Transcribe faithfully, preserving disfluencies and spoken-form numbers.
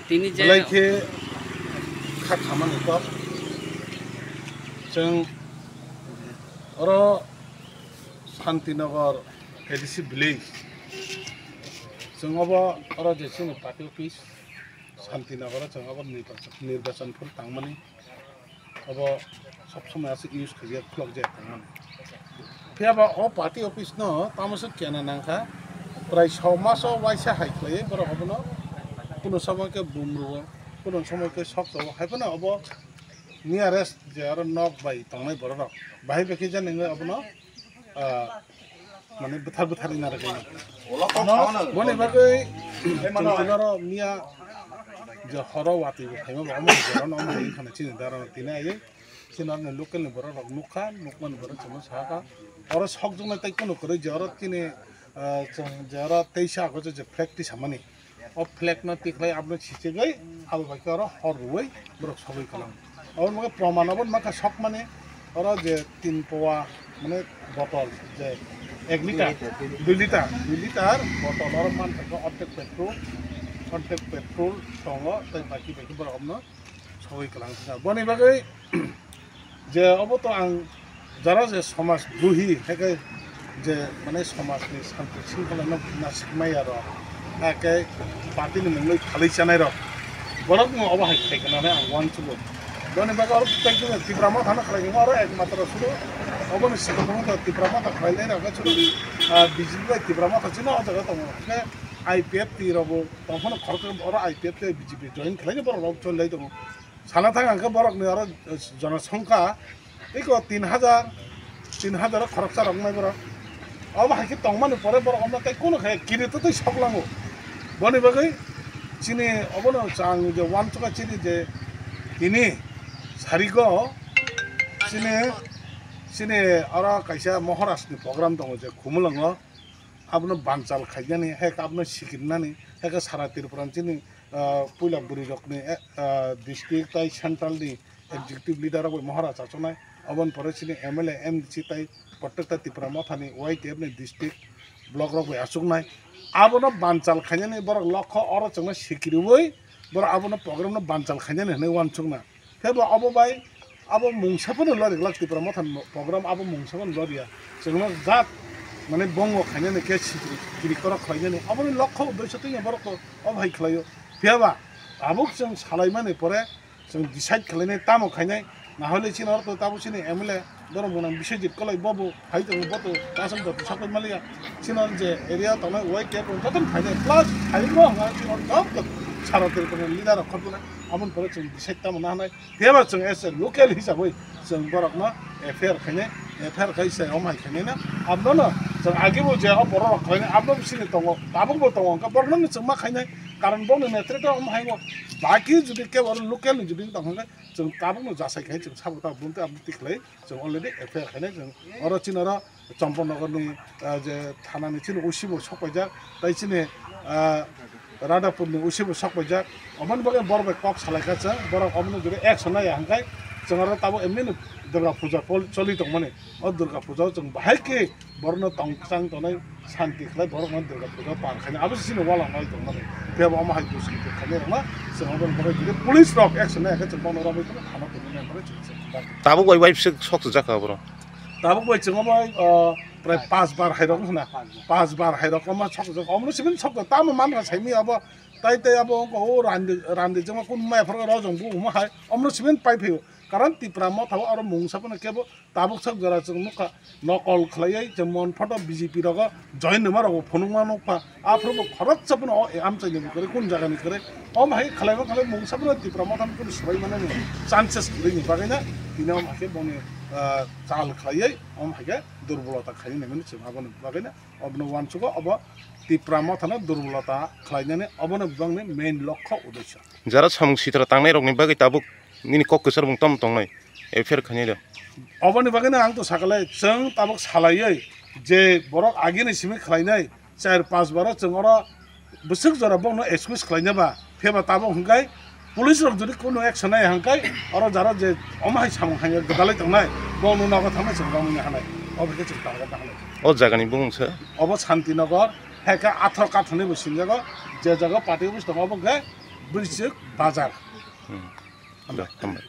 Tini je belai khe kha khamani kok. Chwng oro Santinagar A D C village. Chwng obo oro je chini party office Santinagar o chwng obo nirbachon, nirbachon phuru tangmani. Obo sob somoi aswk use khaijak, khulokjak tongmani. Phiya ba o party office no tamo se kena nangkha, prai soi maso waisa hai khlaiwi borok obono kuno somoi khe bumrwo, kuno somoi khe sok rwo, hai phano obo nearest je aro nok bai tongnai borok rok bahai bai khe jani wngwi obono ah, mane bwthar bwthar wngna rwgwi. Boni bagwi chwng tini oro miya je horo watwi bo phaima bo omo ni jora no omo hai khana chini dara no tini ayo. Chini oro ni local ni borok rok nukha, nukmani borok chwngno sakha. Oro sokjaknai tei kunu kwrwi je oro chini, ah, chwng je oro teisa agosto je flag tisamani. O flag no tikhlai abono sichigwi abo bai khe oro hor rwui borok sogwi kwlang. Abo wngkha proman, abo wngkha sokmani oro je tin powa mane botol je ek liter, dui liter, dui liter botol oro mankha khe ortek petrol, ortek petrol tongo tei baki bai khe borok abono sogwi kwlang thangkha. Boni bagwi je obo to ang jara je somaj drohi, hake je mane somaj ni santi singkhala no na sikmai aro, hake party ni mungwi phalwi chanai rok, borok no obo hai khai kana ang uansukgo. Boni bagwi oro tei khe Tipra Motha no khlai khe oro ekmatro sudu obo ni sikha Tipra Motha khlai lai rok sudu, ah, B J P bai Tipra Motha chini o jaga tongo, hake I P F T rok bo tongphano khorok oro I P F T B J P join khlai borok rok choli lai tongo. Sana thang ang khe borok ni oro, eh, jonosongkha iko tin hajar, tin hajar o khoroksa rok wngnai borok. Obo hai khe tongmani pore borok omo tei kunu khe kiri twtwi soklango. Boni bagwi chini obono chang je uansukha chini je tini sarigo chini, chini oro kaisa Maharaj ni program tongo je Khumulwngo. Abono banchal khainani, hai khe abono sikirnani, hai khe sara Tripura ni chini, ah, puila bwrwi rokni, eh, ah, district tai central ni executive leader rok bai Maharaj achuknai, aboni pore chini M L A, M D C tai protekta Tipra Mothani Y T F ni district block rok bai achuknai. Abono banchal khainani borok lokho oro chwngno sikiriwi borok abono program no banchal khainani hinwi uansukna. Tei bo abo bai abo mungsa phano lori glak Tipra Motha ni program abo mungsa phano lori ya. Chwngno jat mane bongo khainani khe sikiri kiri korok khlainani aboni lokho uddesho twi borok to obo hai khlaio. Phiya ba tabuk chwng salaimani pore chwng decide khlainai tamo khainai. Na hole chini oro to tabuk chini M L A borok mwnang Biswajit Koloi bobo hai tongo, bo to kasam to sapai maliya. Chini oro je area tongnai Y T F joto phainai plus phainai bo hwnga chini oro joto sara Tripura ni leader rok khoroknai. Aboni pore chwng decide tamo na hwnai. Phiya ba chwng as a local hisabwi chwng borokno F I R khainai, F I R khai se omo hai khainai na. Abono chwng agi bo je o borok rok khlainai, abono bo chini tongo, tabuk bo tongo, hwnkhe borokno chwng ma khainai. Karon bono netrito omo hai bo baki jodi kebo local ni jodi tong hwnkhe chwng tabukno jasai khai chwng sabo ta bumte abo tikhlai chwng already F I R khainai chwng oro chini oro Champaknagar ni, ah, je thana ni chini O C bo sok paijak, tai chini, ah, Radhapur ni O C bo sok paijak. Oboni bagwi borok bai kok salai kha chwng, borok obono jodi action nai ya hwnkhe chwng oro tabuk emni no Durga puja pol-, choli tongmani. O Durga puja o chwng bahai khe borokno tong kwchang tongnai santi khlai borokno Durga puja par khaina abo se chini wala nai tongmani. Phiya bo omo hai duskiti khainai rokno chwng oboni bagwi jodi police rok action nai ya khe chwng bono romwi thangna thana tongmani bagwi chwng se. Tabuk bai waibswk sok swijak kha borok. Tabuk bai chwng omo, o, prai pas bar hai rok wngkha na. Pas bar hai rok omo sok jak, omo sibin sok jak, tamo man kha saimi abo, tai tai abo wngkha o randi, randi jema kun maya phoro rojong bu omo hai, omo sibin pai phaio. Karon Tipra Motha o aro mungsa phano kebo tabuk sok jora chwng nukha, nokol khlaiwi je mon photo B J P rogo join numa rogo phunukma nukpha. Aphuru bo khoroksa phano o amchaini bo kwrwi, kun jagani kwrwi. Omo hai khlaima khlai mungsa phano Tipra Mothani kunu swbai manani chances kwrwini bagwino tini omo hai khe boni, ah, chal khlaiwi omo hai khe durbolota khainani hinwi chwng aboni bagwino obono uansugo, obo Tipra Mothano durbolota khlainani obono bebakni main lokho uddesho. Jara samung sitra tangnairokni bagwi tabuk nini kok kwchar mung tamo tongnai, F I R khainai da? Oboni bagwino ang to sakale chwng tabuk salaiwi je borok agini simi khlainai, char pas baro chwng oro bwswk jora bokno excuse khlaina ba, pheba tabuk hwnkhe police rok jodi kunu action nai hwnkhe oro jara je omo hai samung hai gwdalai tongnai, bokno nogo thangnai chwng romwi hanai, obo khe chwng target hanai. O jagani bumung se? Obo Santinagar, hai khe atharo kathoni bo sinjago, je jaga party office tongo obo hwnkhe Bwrwichwk bazar. Hmm. Hambai. Hambai.